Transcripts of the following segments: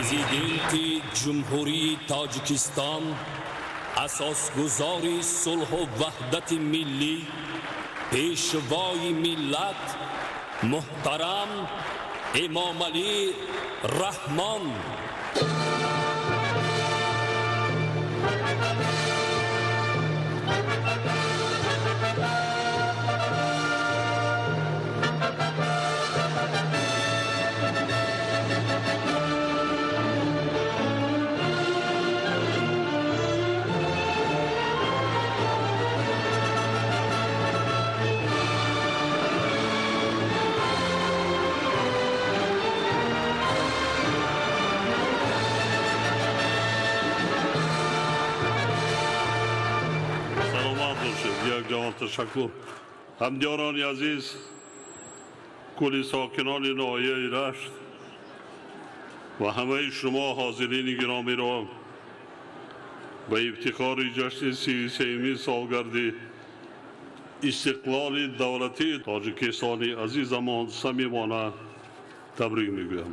Президенти Ҷумҳурии Тоҷикистон, асосгузори сулҳу ваҳдати миллӣ, Пешвои миллат муҳтарам Эмомалӣ Раҳмон. Саломат бошед, як ҷаҳон ташаккур. Ҳамдиёрони азиз, кулли сокинони ноҳияи Рашт ва ҳамаи шумо ҳозирини гиромиро ба ифтихори ҷашни 33-юми солгарди истиқлоли давлатии Тоҷикистони азизамон самимона табрик мегӯям.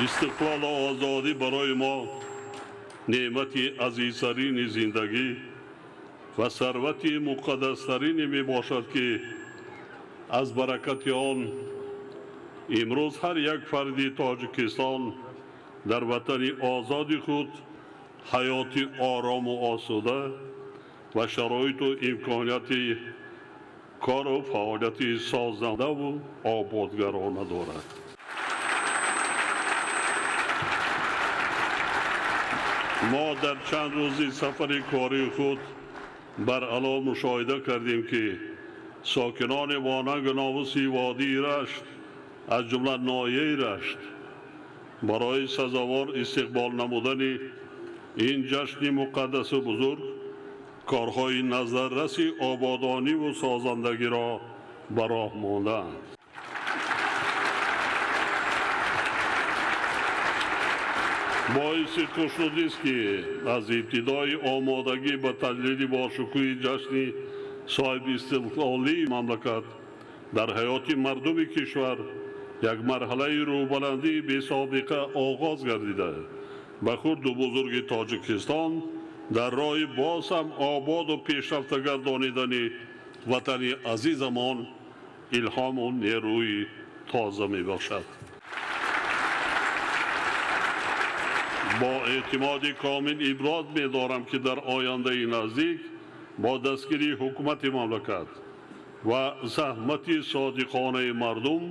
Истиқлолу озодӣ барои мо неъмати азизтарини зиндагӣ ва сарвати муқаддастарине мебошад, ки аз баракати он имрӯз ҳар як фарди Тоҷикистон дар ватани озоди худ ҳаёти орому осуда ва шароиту имконияти кору фаъолияти созандаву ободгарона дорад. Мо дар чанд рӯзи сафари кории худ баръало мушоҳида кардем, ки сокинони бонангу номуси водии Рашт, аз ҷумла ноҳияи Рашт, барои сазовор истиқбол намудани ин ҷашни муқаддасу бузург корҳои назарраси ободониву созандагиро ба роҳ мондаанд. Боиси хушнудист, ки аз ибтидои омодагӣ ба таҷлили бошукӯҳи ҷашни соҳибистиқлолии мамлакат дар ҳаёти мардуми кишвар як марҳалаи рӯбаландии бесобиқа оғоз гардида, ба хурду бузурги Тоҷикистон дар роҳи боз ҳам ободу пешрафта гардонидани ватани азизамон илҳому нерӯи тоза мебошад. Бо эътимоди комил иброз медорам, ки дар ояндаи наздик бо дастгирии ҳукумати мамлакат ва заҳмати содиқонаи мардум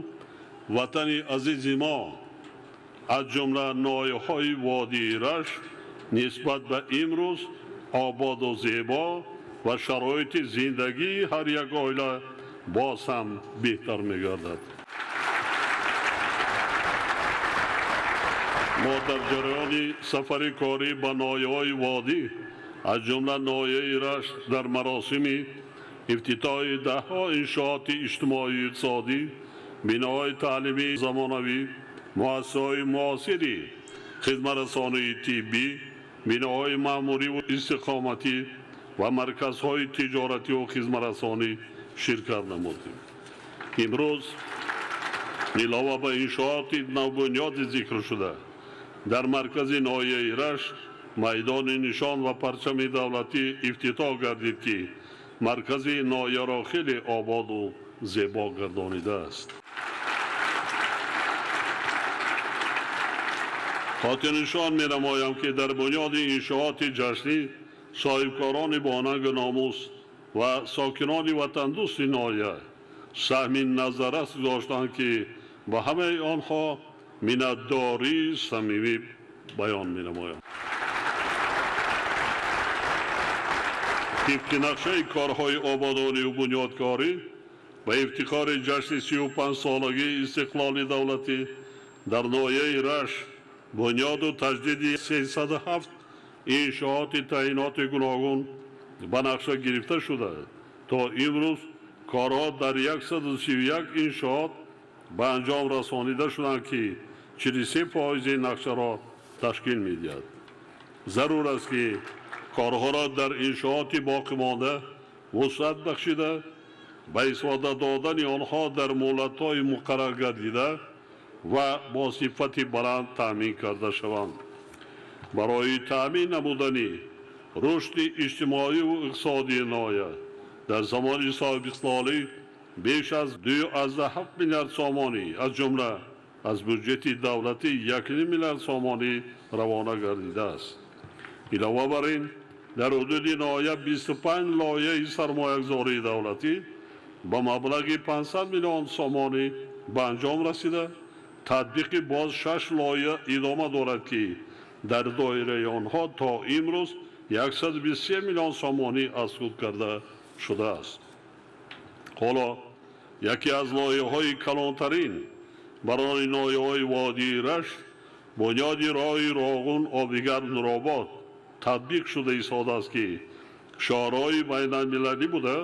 ватани азизи мо, аз ҷумла ноҳияҳои водии Рашт, нисбат ба имрӯз ободу зебо ва шароити зиндагии ҳар як оила боз ҳам беҳтар мегардад. Мо дар ҷараёни сафари корӣ ба ноҳияҳои водӣ, аз ҷумла ноҳияи Рашт, дар маросими ифтитоҳи даҳҳо иншооти иҷтимоию иқтисодӣ, биноҳои таълимии замонавӣ, муассисаҳои муосири хизматрасонии тиббӣ, биноҳои маъмуриву истиқоматӣ ва марказҳои тиҷоративу хизматрасонӣ ширкат намудем. Имрӯз илова ба иншооти навбунёди зикршуда дар маркази ноҳияи Рашт майдони нишон ва парчами давлатӣ ифтитоҳ гардид, ки маркази ноҳияро хеле ободу зебо гардонидааст. Хотирнишон менамоям, ки дар бунёди иншооти ҷашнӣ соҳибкорони бонангу номус ва сокинони ватандӯсти ноҳия саҳми назаррас доштанд, ки ба ҳамаи онҳо миннатдории самимӣ баён менамоям. Тибқи нақшаи корҳои ободониву бунёдкорӣ ба ифтихори ҷашни 35-солагии истиқлоли давлатӣ дар ноҳияи Рашт бунёду таҷдиди 307 иншооти таъиноти гуногун ба нақша гирифта шуда, то имрӯз корҳо дар 131 иншоот ба анҷом расонида шуданд, ки 43 фоизи нақшаро ташкил медиҳад. Зарур аст, ки корҳоро дар иншооти боқимонда вусъат бахшида, Ба истифода додани онҳо дар муҳлатҳои муқаррар гардида ва бо сифати баланд таъмин карда шаванд. Барои таъмин намудани рушди иҷтимоию иқтисодии ноҳия дар замони соҳибистиқлолӣ беш аз 2,7 миллиард сомонӣ, аз ҷумла аз буҷети давлатӣ 1,5 миллиард сомонӣ равона гардидааст. Илова бар ин, дар ҳудуди ноҳия 25 лоиҳаи сармоягузории давлатӣ ба маблағи 500 миллион сомонӣ ба анҷом расида, татбиқи боз 6 лоиҳа идома дорад, ки дар доираи онҳо то имрӯз 123 миллион сомонӣ аз худ карда шудааст. Ҳоло яке аз лоиҳаҳои калонтарин барои ноҳияҳои водии Рашт бунёди роҳи Роғун Обигарм Нуробод татбиқ шуда истодааст, ки шоҳроҳи байналмилалӣ буда,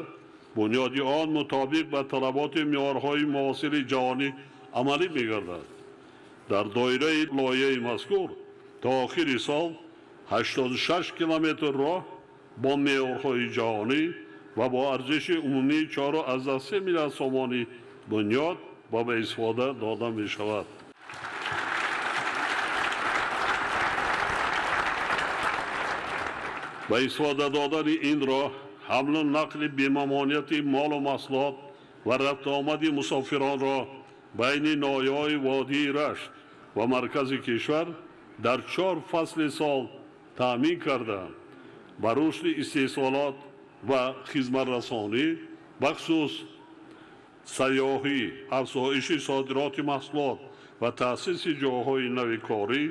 бунёди он мутобиқ ба талаботи меъёрҳои муосири ҷаҳонӣ амалӣ мегардад. Дар доираи лоиҳаи мазкур то охири сол 86 километр роҳ бо меъёрҳои ҷаҳонӣ ва бо арзиши умумии 4,3 миллиард сомонӣ бунёд ва ба истифода дода мешавад. Ба истифода додани ин роҳ ҳамлу нақли бемамонияти молу маҳсулот ва рафтуомади мусофиронро байни ноҳияҳои водии Рашт ва маркази кишвар дар 4 фасли сол таъмин карда, ба рушди истеҳсолот ва хизматрасонӣ, бахусус сайёҳӣ, афзоиши содироти маҳсулот ва таъсиси ҷойҳои нави корӣ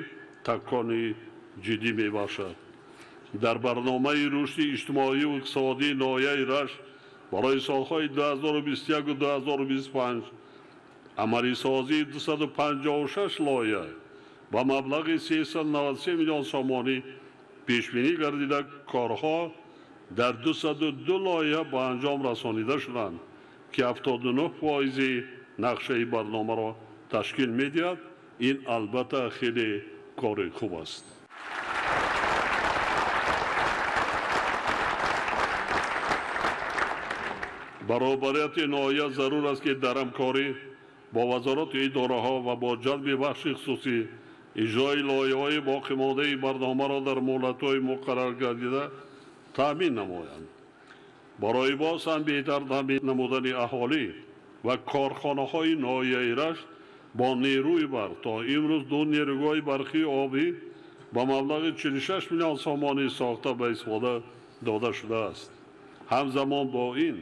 такони ҷиддӣ мебахшад. Дар барномаи рушди иҷтимоию иқтисодии ноҳияи Рашт барои солҳои 2021-2025 амалисозии 256 лоиҳа ба маблағи 393 миллион сомонӣ пешбинӣ гардида, корҳо дар 202 лоиҳа ба анҷом расонида шуданд, ки 79% нақшаи барномаро ташкил медиҳад. Ин албатта хеле кори хуб аст. Баробарияти ноҳия зарур аст, ки дар ҳамкорӣ бо вазорату идораҳо ва бо ҷалби бахши хусусӣ иҷрои лоиҳаҳои боқимондаи барномаро дар муҳлатҳои муқаррар гардида таъмин намоянд. Барои боз ҳам беҳтар таъмин намудани аҳолӣ ва корхонаҳои ноҳияи Рашт бо нерӯи барқ то имрӯз 2 нерӯгоҳи барқии обӣ ба маблағи 46 миллион сомонӣ сохта ба истифода дода шудааст. Ҳамзамон бо ин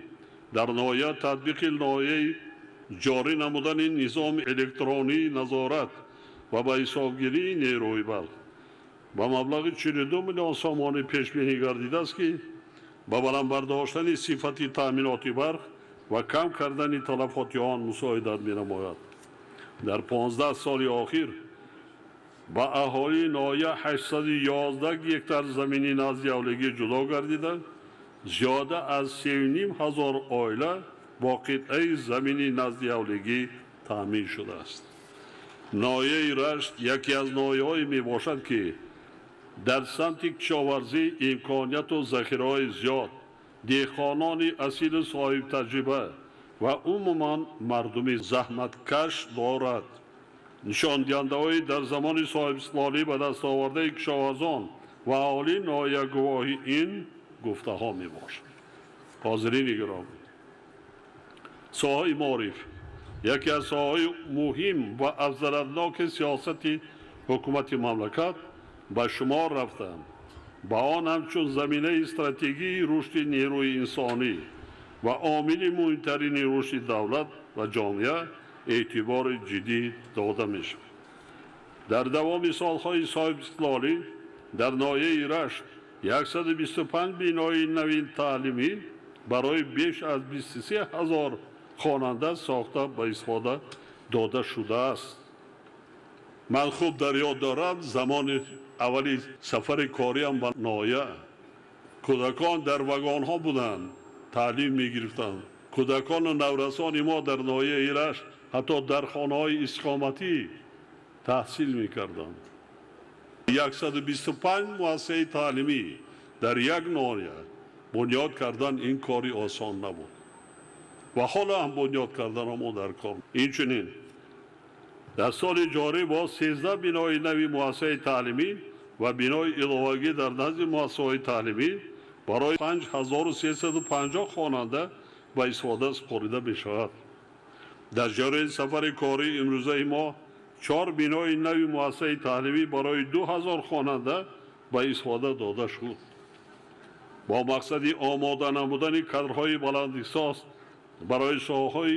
дар ноҳия татбиқи лоиҳаи ҷорӣ намудани низоми электронии назорат ва ба ҳисобгирии нерӯи барқ ба маблағи 42 миллион сомонӣ пешбинӣ гардидааст, ки ба баланд бардоштани сифати таъминоти барқ ва кам кардани талафоти он мусоидат менамояд. Дар 15 соли охир ба аҳолии ноҳия 811 гектар замини назди ҳавлигӣ ҷудо гардида, зиёда аз 3,5 ҳазор оила бо қитъаи замини назди ҳавлигӣ таъмин шудааст. Ноҳияи Рашт яке аз ноҳияҳое мебошад, ки дар самти кишоварзӣ имконияту захираҳои зиёд, деҳқонони асилу соҳибтаҷриба ва умуман мардуми заҳматкаш дорад. Нишондиҳандаҳои дар замони соҳибистиқлолӣ ба даст овардаи кишоварзон ва аҳолии ноҳия гувоҳи ин гуфтаҳо мебошад. Ҳозирини гиромӣ, соҳаи маориф яке аз соҳаҳои муҳим ва афзалиятноки сиёсати ҳукумати мамлакат ба шумор рафтанд. Ба он ҳамчун заминаи стратегии рушди нерӯи инсонӣ ва омили муҳимтарини рушди давлат ва ҷомеа эътибори ҷиддӣ дода мешавад. Дар давоми солҳои соҳибистиқлолӣ дар ноҳияи Рашт 125 бинои навин таълимӣ барои беш аз 23 ҳазор хонанда сохта ба истифода дода шудааст. Ман хуб дар ёд дорам замони аввали сафари кориам ба ноҳия кӯдакон дар вагонҳо буданд, таълим мегирифтанд. Кӯдакону наврасони мо дар ноҳияи Рашт ҳатто дар хонаҳои истиқоматӣ таҳсил мекарданд. 125 муассисаи таълимӣ дар як ноҳия бунёд кардан ин кори осон набуд. ва ҳоло ҳам бунёд кардан мо дар кор. Инчунин дар соли ҷорӣ бо 13 бинои нави муассисаи таълимӣ ва бинои иловагӣ дар назди муассисаҳои таълимӣ барои 5350 хонанда ба истифода супорида мешавад. Дар ҷараёни сафари кории имрӯзаи мо 4 бинои нави муассисаи таълимӣ барои 2000 хонанда ба истифода дода шуд. Бо мақсади омода намудани кадрҳои баландихтисос барои соҳаҳои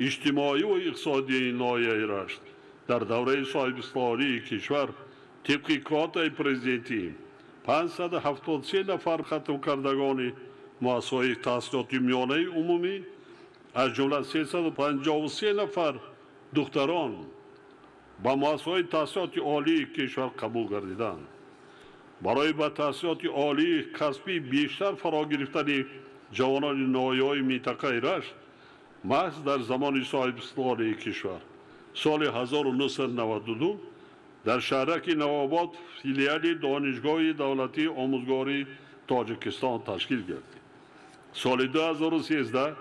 иҷтимоӣ ва иқтисодии ноҳияи Рашт дар давраи соҳибистиқлолии кишвар тибқи квотаи президентӣ 573 нафар хатмкардагони муассисаҳои таҳсилоти миёнаи умумӣ, аз ҷумла 353 нафар духтарон ба муассисаҳои таҳсилоти олии кишвар қабул гардиданд. Барои ба таҳсилоти олии касбӣ бештар фаро гирифтани ҷавонони ноҳияҳои минтақаи Рашт маҳз дар замони соҳибистиқлолии кишвар соли 1992 дар шаҳраки Навобод филиали Донишгоҳи давлатии омӯзгории Тоҷикистон ташкил гардид. Соли 2013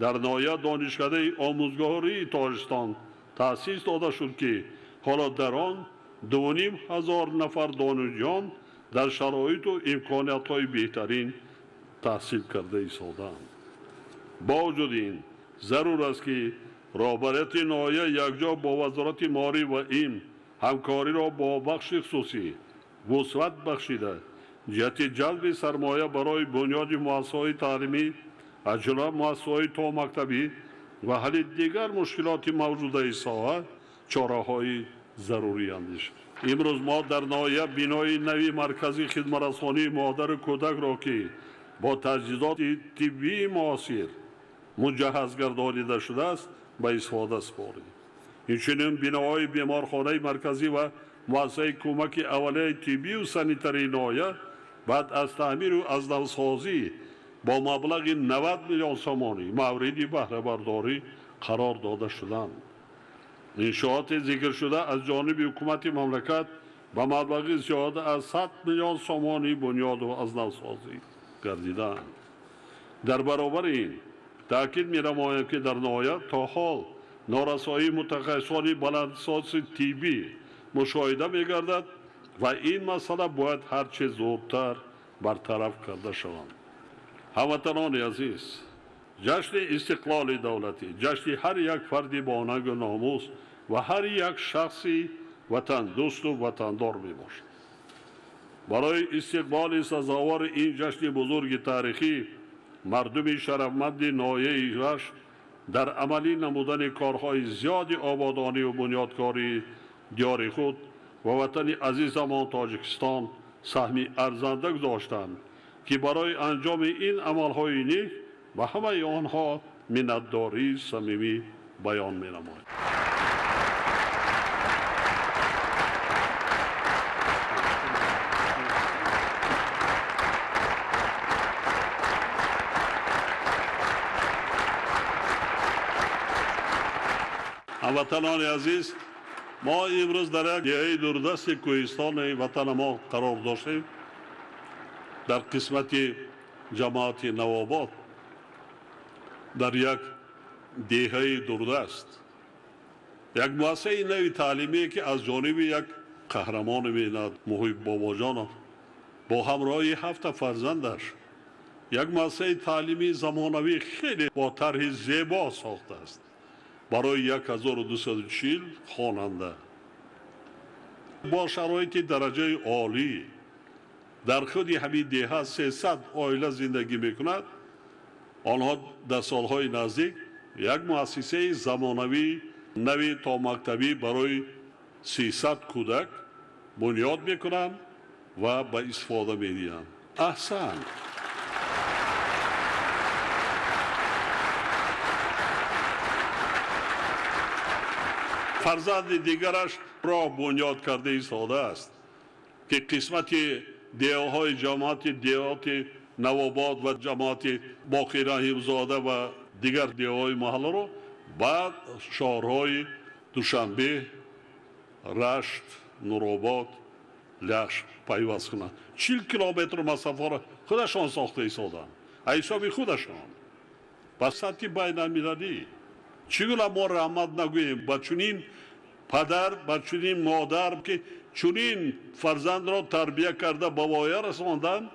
дар ноҳия Донишкадаи омӯзгории Тоҷикистон таъсис дода шуд, ки ҳоло дар он 2500 нафар донишҷӯён дар шароиту имкониятҳои беҳтарин таҳсил карда истодаанд. Бо вуҷуди ин зарур аст, ки роҳбарияти ноҳия якҷо бо Вазорати маориф ва илм ҳамкориро бо бахши хусусӣ вусъат бахшида, ҷиҳати ҷалби сармоя барои бунёди муассисаҳои таълимӣ, аз ҷумла муассисаҳои томактабӣ ва ҳалли дигар мушкилоти мавҷудаи соҳа чораҳои зарурӣ андешид. Имрӯз мо дар ноҳия бинои нави маркази хидматрасонии модару кӯдакро, ки бо таҷҳизоти тиббии муосир муҷаҳҳаз гардонида шудааст, ба истифода супоридем. Инчунин биноҳои беморхонаи марказӣ ва муассисаи кӯмаки аввалияи тиббию санитарии ноҳия баъд аз таъмиру аз навсозӣ бо маблағи 90 миллион сомонӣ мавриди баҳрабардорӣ қарор дода шуданд. Иншооти зикршуда аз ҷониби ҳукумати мамлакат ба маблағи зиёда аз 100 миллион сомонӣ бунёду аз навсозӣ гардиданд. Дар баробари ин таъкид менамоям, ки дар ноҳия то ҳол норасоии мутахассисони баландихтисоси тиббӣ мушоҳида мегардад ва ин масъала бояд ҳарче зудтар бартараф карда шаванд. Ҳамватанони азиз, ҷашни истиқлоли давлатӣ ҷашни ҳар як фарди бонангу номус ва ҳар як шахси ватандӯсту ватандор мебошад. Барои истиқболи сазовори ин ҷашни бузурги таърихӣ мардуми шарафманди ноҳияи Рашт дар амалӣ намудани корҳои зиёди ободонию бунёдкории диёри худ ва ватани азизамон Тоҷикистон саҳми арзанда гузоштанд, ки барои анҷоми ин амалҳои нек ба ҳамаи онҳо миннатдории самимӣ баён менамояд. Ҳамватанони азиз, мо имрӯз дар як деҳаи дурдасти кӯҳистони ватани мо қарор доштем, дар қисмати ҷамоати Навобод, дар як деҳаи дурдаст, як муассисаи нави таълимие, ки аз ҷониби як қаҳрамони меҳнат Муҳиб Бобоҷонов бо ҳамроҳии 7 фарзандаш як муассисаи таълимии замонавӣ хеле бо тарҳи зебо сохтааст барои 1240 хонанда бо шароити дараҷаи олӣ. Дар худи ҳамин деҳа 300 оила зиндагӣ мекунад. Онҳо дар солҳои наздик як муассисаи замонавӣ нави томактабӣ барои 300 кӯдак бунёд мекунанд ва ба истифода медиҳанд. Аҳсан! Фарзанди дигараш роҳ бунёд карда истодааст, ки қисмати деҳаҳои ҷамоати деҳоти Навобод ва ҷамоати Боқи Раҳимзода ва дигар деҳаҳои маҳалларо баъд шаҳрҳои Душанбе, Рашт, Нуробод, Лахш пайваст кунанд. 40 километр масофаро худашон сохта истоданд, аз ҳисоби худашон. Ба сатҳи байналмилалӣ чӣ гуна мо раҳмат нагӯем ба чунин падар, ба чунин модар, ки чунин фарзандро тарбия карда ба воя расонданд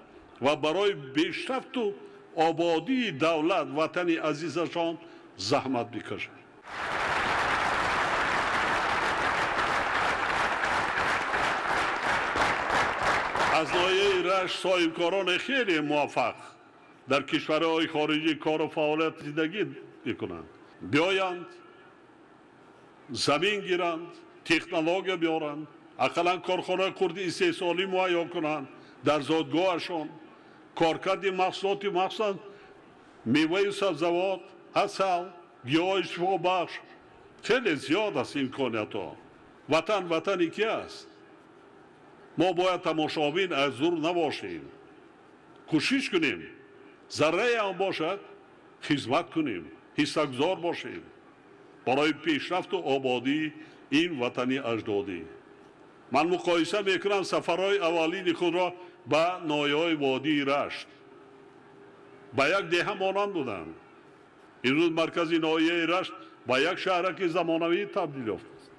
ва барои пешрафту ободии давлат, ватани азизашон заҳмат мекашанд. Аз ноҳияи Рашт соҳибкорони хеле муваффақ дар кишварҳои хориҷӣ кору фаъолият зиндагӣ мекунанд. Биёянд, замин гиранд, технология биёранд, ақаллан корхонаи хурди истеҳсолӣ муҳайё кунанд дар зодгоҳашон, коркарди маҳсулоти махсусан меваю сабзавот, асал, гиёҳи шифобахш. Хеле зиёд аст имкониятҳо. Ватан ватани ки аст? Мо бояд тамошобин аз дур набошем, кӯшиш кунем, заррае ҳам бошад хизмат кунем, ҳиссагузор бошем барои пешрафту ободии ин ватани аҷдодӣ. Ман муқоиса мекунам сафарҳои аввалини худро ба ноҳияҳои водии Рашт. Ба як деҳа монанд буданд. Имрӯз маркази ноҳияи Рашт ба як шаҳраки замонавӣ табдил ёфтааст,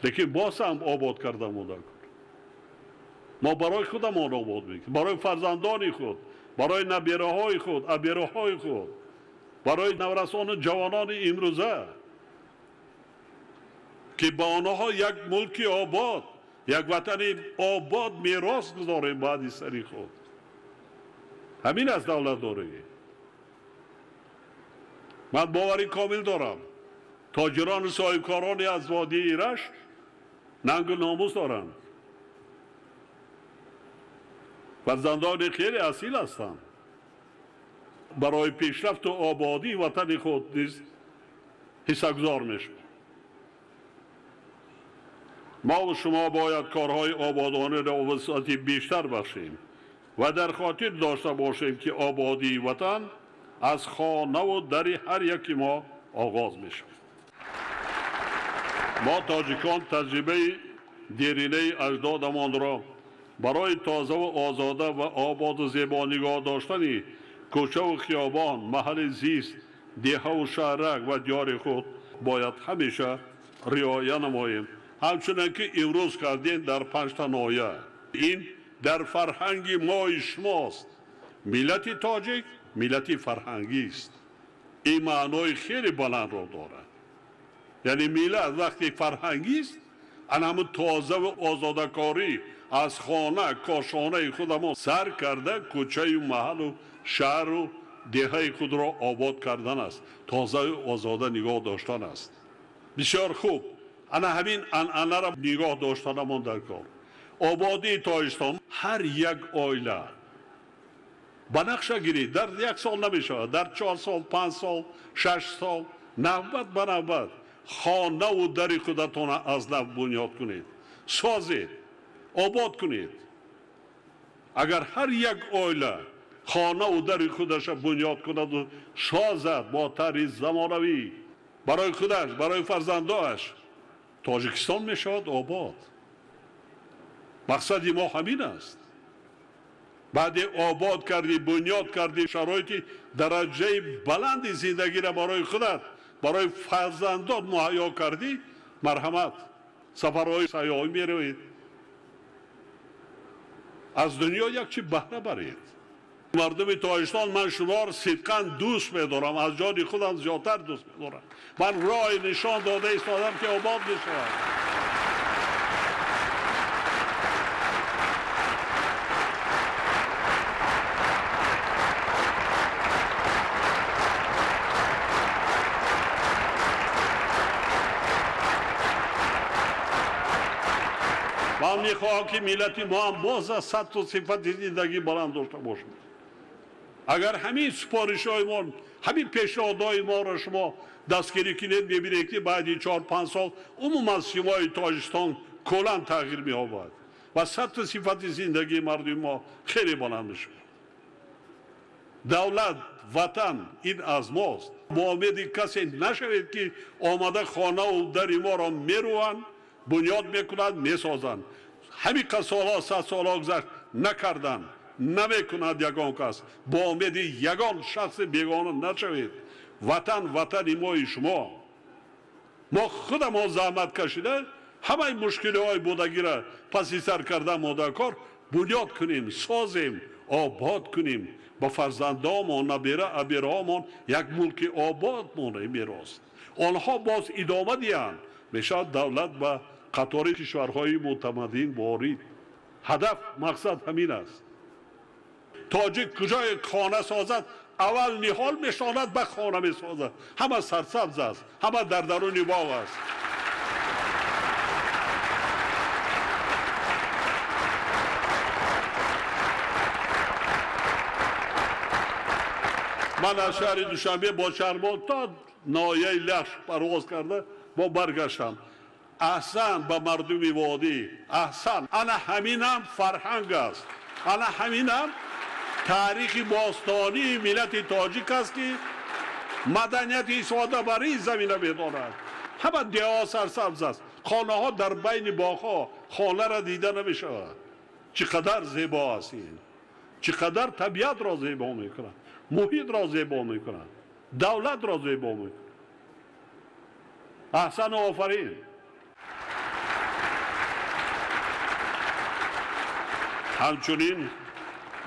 лекин боз ҳам обод карда монда. Мо барои худамон обод мекунем, барои фарзандони худ, барои набераҳои худ, абераҳои худ, барои наврасону ҷавонони имрӯза, ки ба онҳо як мулки обод, як ватани обод мерос гузорем баъди сари худ. Ҳамин аст давлатдорӣ. Ман боварӣ комил дорам, тоҷирону соҳибкорони аз водии Рашт нангу номус доранд, фарзандони хеле асил ҳастанд. Барои пешрафту ободии ватани худ низ ҳиссагузор мешаванд. Мо шумо бояд корҳои ободониро вусъати бештар бахшем ва дар хотир дошта бошем, ки ободии ватан аз хонаву дари ҳар яки мо оғоз мешавад. Мо тоҷикон таҷрибаи деринаи аҷдодамонро барои тозаву озода ва ободу зебо нигоҳ доштани кӯчаву хиёбон, маҳалли зист, деҳаву шаҳрак ва диёри худ бояд ҳамеша риоя намоем, ҳамчунон ки имрӯз кардем дар панҷта ноҳия. Ин дар фарҳанги мои шумост. Миллати тоҷик миллати фарҳангист. Ин маънои хеле баландро дорад. Яъне миллат вақте фарҳангист, ана ҳамун тозаву озодакорӣ аз хона, кошонаи худамон сар карда кӯчаю маҳаллу шаҳру деҳаи худро обод кардан аст, тозаю озода нигоҳ доштан аст. Бисёр хуб, ана ҳамин анъанаро нигоҳ доштанамон дар кор. Ободии Тоҷикистон ҳар як оила ба нақша гирид, дар як сол намешавад, дар 4 сол, 5 сол, 6 сол, навбат ба навбат хонаву дари худатонро аз нав бунёд кунед, созед, обод кунед. Агар ҳар як оила хонаву дари худаша бунёд кунаду созад бо тарзи замонавӣ барои худаш, барои фарзандоаш, Тоҷикистон мешавад обод. Мақсади мо ҳамин аст. Баъде обод кардӣ, бунёд кардӣ, шароити дараҷаи баланди зиндагиро барои худат, барои фарзандот муҳайё кардӣ, марҳамат, сафарҳои сайёҳӣ меравед, аз дунё як чи баҳра баред. Мардуми Тоҷикистон, ман шуморо сидқан дӯст медорам, аз ҷони худам зиёдтар дӯст медорам. Ман роҳи нишон дода истодам, ки обод мешавад. Ман мехоҳам, ки миллати мо ҳам боз аз сатҳу сифати зиндагӣ баланд дошта бошад. Агар ҳамин супоришҳои мо, ҳамин пешниҳодҳои моро шумо дастгирӣ кунед, мебинед, ки баъди 4-5 сол умуман симои Тоҷикистон куллан тағйир меёбад ва сатҳу сифати зиндагии мардуми мо хеле баланд мешавад. Давлат, ватан ин аз мост. Бо умеди касе нашавед, ки омада хонаву дари моро мерӯванд, бунёд мекунанд, месозанд. Ҳамин қад солҳо, 100 солҳо гузашт, накарданд. намекунад ягон кас. Бо умеди ягон шахси бегона нашавед. Ватан ватани мои шумо. Мо худамон заҳмат кашида ҳамаи мушкилиҳои будагиро паси сар карда модакор бунёд кунем, созем, обод кунем. Ба фарзандомон, набера абераҳомон як мулки обод монем мерос. Онҳо боз идома диҳанд. Мешавад давлат ба қатори кишварҳои мутамаддин ворид. Ҳадаф, мақсад ҳамин аст. Тоҷик куҷое хона созад, аввал ниҳол мешонад, ба хона месозад. Ҳама сарсабз аст, ҳама дар даруни боғ аст. Ман аз шаҳри Душанбе бо чарбон то ноҳияи Лахш парвоз карда бо баргаштам. Аҳсан ба мардуми водӣ, аҳсан. Ана ҳаминам фарҳанг аст, ана ҳаминам таърихи бостонии миллати тоҷик аст, ки маданияти истифодабарии замина медонад. Ҳама деҳаҳо сарсабз аст, хонаҳо дар байни боғҳо, хонара дида намешавад. Чӣ қадар зебо аст ин, чӣ қадар табиатро зебо мекунад, муҳитро зебо мекунад, давлатро зебо мекунад. Аҳсану офарин. Ҳамчунин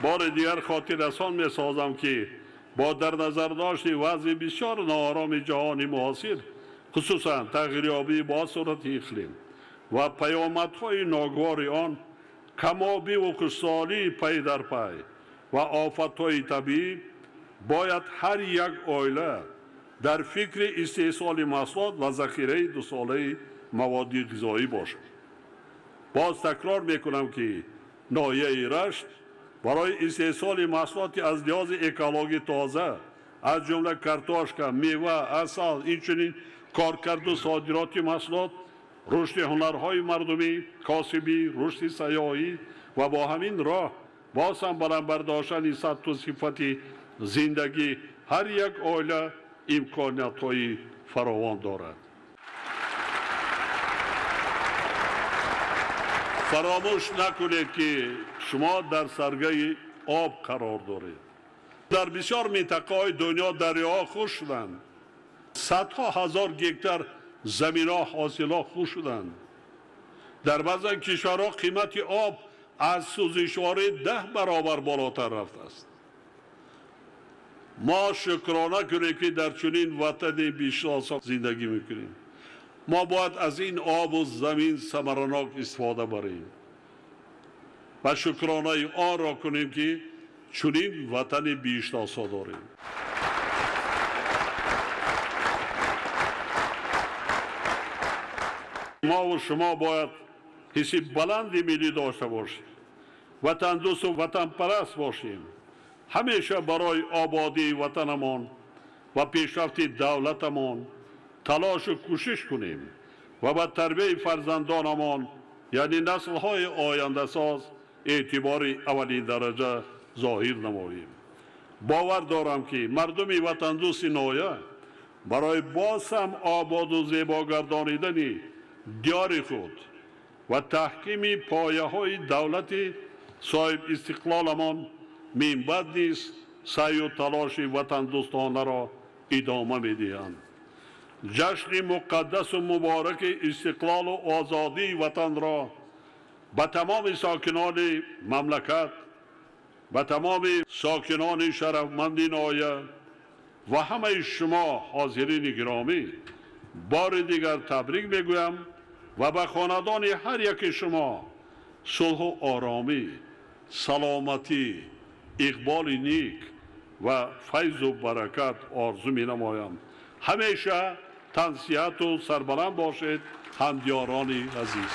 бори дигар хотиррасон месозам, ки бо дар назардошти вазъи бисёр ноороми ҷаҳони муосир, хусусан тағйирёбии бо суръати иқлим ва паёмадҳои ногувори он, камобиву хушсолии пай дар пай ва офатҳои табиӣ, бояд ҳар як оила дар фикри истеҳсоли маҳсулот ва захираи дусолаи маводи ғизоӣ бошад. Боз такрор мекунам, ки ноҳияи Рашт барои истеҳсоли маҳсулоти аз лиҳози экологӣ тоза, аз ҷумла картошка, мева, асал, инчунин коркарду содироти маҳсулот, рушди ҳунарҳои мардумӣ, косибӣ, рушди сайёҳӣ ва бо ҳамин роҳ боз ҳам баланд бардоштани сатҳу сифати зиндагӣ ҳар як оила имкониятҳои фаровон дорад. Фаромӯш накунед, ки шумо дар саргаи об қарор доред. Дар бисёр минтақаҳои дунё дарёҳо хушк шуданд, садҳо ҳазор гектар заминҳо ҳосилҳо хушк шуданд. Дар баъзан кишварҳо қимати об аз сӯзишворӣ 10 баробар болотар рафтааст. Мо шукрона кунем, ки дар чунин ватани бишносо зиндагӣ мекунем. Мо бояд аз ин обу замин самаранок истифода барем ва шукронаи онро кунем, ки чунин ватани бишносо дорем. Мову шумо бояд ҳисси баланди миллӣ дошта бошем, ватандӯсту ватанпараст бошем. Ҳамеша барои ободии ватанамон ва пешрафти давлатамон талошу кӯшиш кунем ва ба тарбияи фарзандонамон, яъне наслҳои ояндасоз, эътибори аввалин дараҷа зоҳир намоем. Бовар дорам, ки мардуми ватандӯсти ноҳия барои боз ҳам ободу зебо гардонидани диёри худ ва таҳкими пояҳои давлати соҳибистиқлоламон минбаъд низ саъю талоши ватандӯстонаро идома медиҳанд. Ҷашни муқаддасу мубораки истиқлолу озодии ватанро ба тамоми сокинони мамлакат, ба тамоми сокинони шарафманди ноҳия ва ҳамаи шумо ҳозирини гиромӣ бори дигар табрик мегӯям ва ба хонадони ҳар яки шумо сулҳу оромӣ, саломатӣ, иқболи ник ва файзу баракат орзу менамоям. Ҳамеша тансиҳату сарбаланд бошед, ҳамдиёрони азиз.